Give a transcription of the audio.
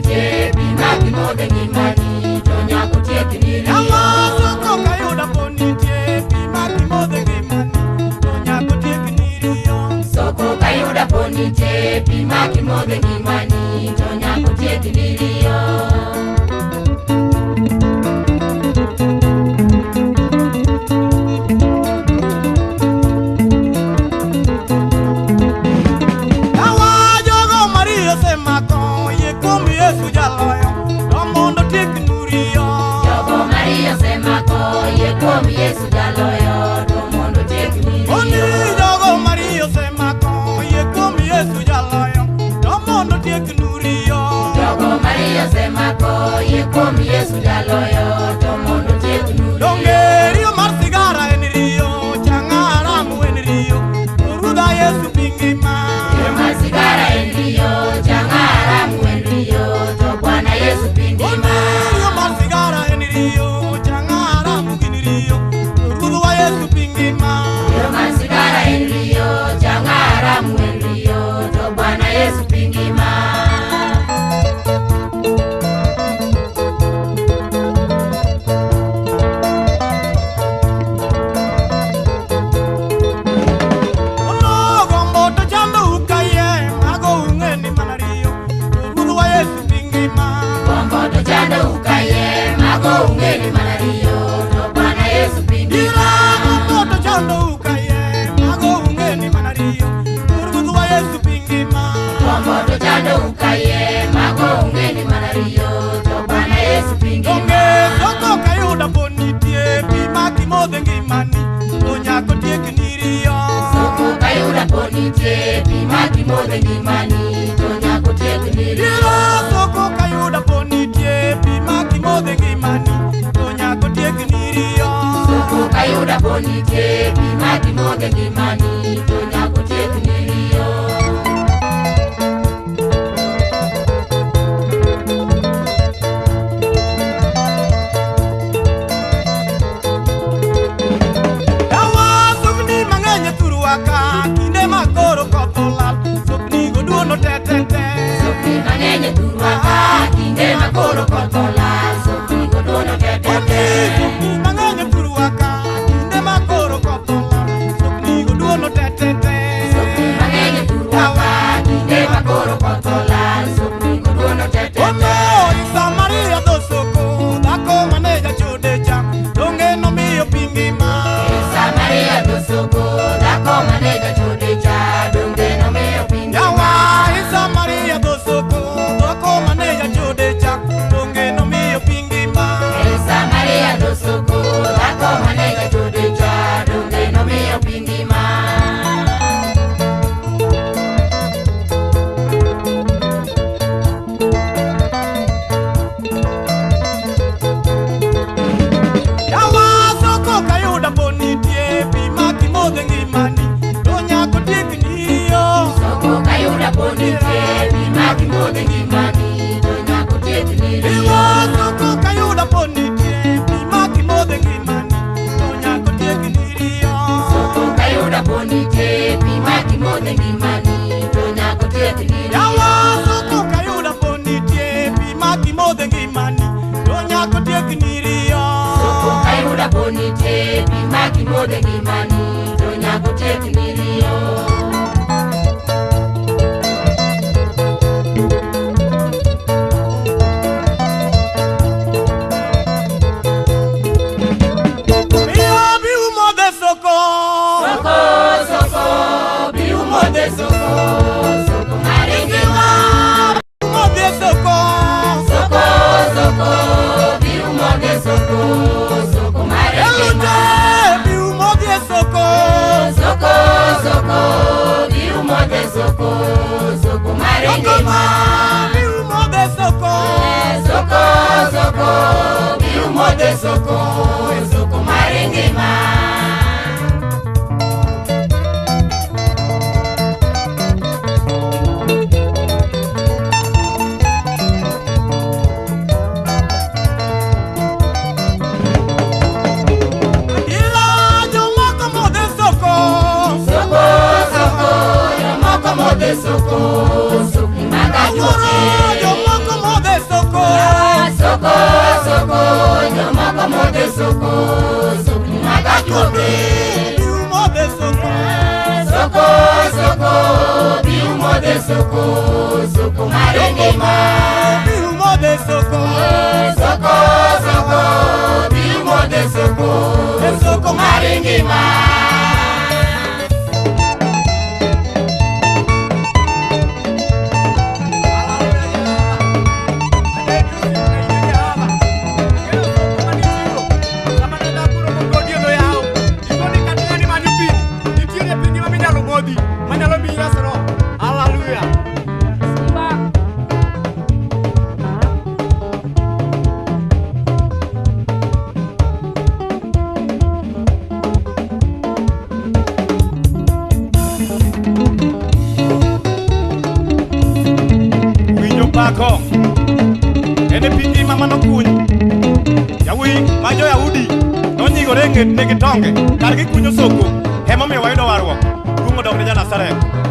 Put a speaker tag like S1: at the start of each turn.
S1: nitie pi ma kimodhe ngimani to nyaka otiek ni riyo.
S2: Soko kayuda po nitie pi ma kimodhe ngimani to nyaka otiek ni riyo.
S1: Soko kayuda po nitie pi ma kimodhe ngimani to nyaka otiek ni riyo. Kuom Yesu jaloyo to mondo otiek ni riyo.
S2: Oni jogo mariyo osemako yie kuom Yesu jaloyo to mondo otiek nu riyo.
S1: Jogo mariyo osemako yie kuom Yesu jaloyo to mondo otiek nu riyo.
S2: Donge riyo mar sigara en riyo, chang'a haramu en riyo, Ruodha Yesu pi ngima.
S1: Riyo mar sigara en riyo, chang'a haramu en riyo, to Bwana Yesu pi ngima.
S2: Oni riyo mar sigara en riyo, chang'a haramu gin riyo, Ruodhwa Yesu pi ngima.
S1: Riyo mar sigara en riyo, chang'a haramu en riyo, to Bwana Yesu pi ngima.
S2: Ono gombo to chando ukaye, mago ung'e ni mana riyo, Ruodhwa Yesu pi ngima.
S1: Gombo to chando ukaye, mago ung'e ni mana riyo, to Bwana Yesu pi ngima.
S2: Ira gombo to chando ukaye, mago ung'e ni mana riyo, Ruodhwa Yesu pi ngima.
S1: Gombo to chando ukaye, mago ung'e ni mana riyo, to Bwana Yesu pi ngima.
S2: Donge soko kayuda po nitie pi ma kimodhe ngimani, to nyaka otiek ni riyo.
S1: Soko kayuda po nitie pi ma kimodhe ngimani, to nyaka otiek ni riyo.
S2: Ira soko kayuda po nitie pi ma kimodhe ngimani, to nyaka otiek ni riyo.
S1: Soko kayuda po nitie pi ma kimodhe ngimani, to nyaka otiek ni riyo.
S2: Yawa sokni mang'eny e thurwa ka, kinde ma koro koth olal, sokni go duono te te te.
S1: Sokni mang'eny e thurwa ka, kinde ma koro koth olal, sokni go duono te te
S2: Oni
S1: te.
S2: sokni mang'eny e thurwa ka, kinde ma koro koth olal, sokni go duono te te te.
S1: Sokni mang'eny e thurwa ka, kinde ma koro koth olal, sokni go duono te te te.
S2: Ono i Samaria dho soko, dhako mane jachode cha, donge nomiyo pi ngima.
S1: E Samaria dho soko, dhako mane jachode cha, donge nomiyo pi ngima.
S2: Yawa i Samaria dho soko, dhako mane jachode cha, donge nomiyo pi ngima.
S1: E Samaria dho soko, dhako mane jachode cha, donge nomiyo pi ngima.
S2: Yawa soko kayuda po nitie pi ma kimodhe ngimani, to nyaka otiek ni riyo.
S1: Soko kayuda po nitie pi ma kimodhe ngimani, to nyaka otiek ni riyo.
S2: Iwa soko kayuda po nitie pi ma kimodhe ngimani, to nyaka otiek ni riyo.
S1: Soko kayuda po nitie pi ma kimodhe ngimani, to nyaka otiek ni riyo.
S2: Yawa soko kayuda po nitie pi ma kimodhe ngimani, to nyaka otiek ni riyo.
S1: Soko kayuda po nitie pi ma kimodhe ngimani, to nyaka otiek ni riyo.
S2: Miyo bi umodhe soko.
S1: Soko, soko, bi umodhe soko, soko mar ngima.
S2: Umodhe soko.
S1: Soko, soko, bi umodhe soko, soko mar ngima.
S2: Elute bi umodhe soko.
S1: Soko, soko, bi umodhe soko, soko mar
S2: Yokoma
S1: ngima.
S2: bi umodhe soko.
S1: Soko, soko, bi umodhe soko, soko mar ngima.
S2: Ila jomoko modhe soko.
S1: Soko, soko, jomoko modhe soko, sokni mag
S2: Awuoro
S1: ajuoke.
S2: jomoko modhe
S1: soko, jomoko modhe soko, sokni mag ajuoke.
S2: Biumodhe soko.
S1: Soko, soko, biumodhe soko, soko mar ngima.
S2: Biumodhe soko.
S1: Soko, soko, biumodhe soko, soko mar ngima.
S2: Winjo pako en e pi ngima manokuny. Yawuoyi ma jo-Yahudi nonyigore e ng'etne gi tonge kar gikunyo soko, emomiyo wayudo warruok. Duong' odok ne ja-Nazareth.